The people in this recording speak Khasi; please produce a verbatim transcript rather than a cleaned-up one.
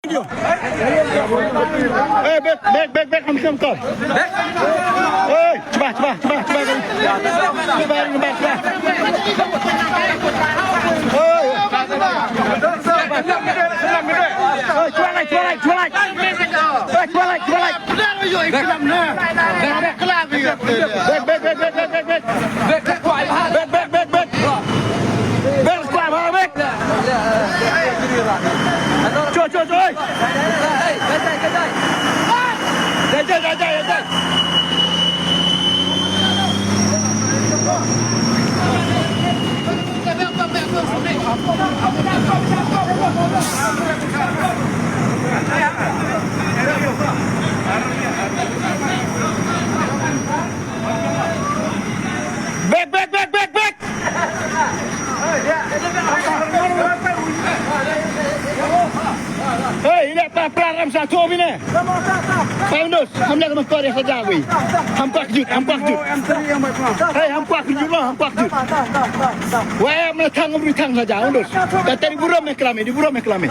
Hey, back, back, back, back, I'm coming, come. Hey, cepat, cepat, cepat, cepat. Cepat, cepat, cepat. Hey. Hey, cepat, cepat, cepat. Hey, cepat, cepat, cepat. Hey, cepat, cepat, cepat. Back, back, back, back, back, back. Back, back, back, back. Back, back, back. Back, back, back. Cho, cho, cho, oi. Dai, dai, dai, dai. Dai, dai, dai, dai, dai. Back, back, back, back, back. Hey, ina pa pra ram sa to bine. Paundos, ham na kama kore sa jawi. Ham pak jut, ham pak jut. Hey, ham pak jut lo, ham pak jut. Wah, mana tang ri tang sa jawi dos. Datari buram me klame, di buram me klame.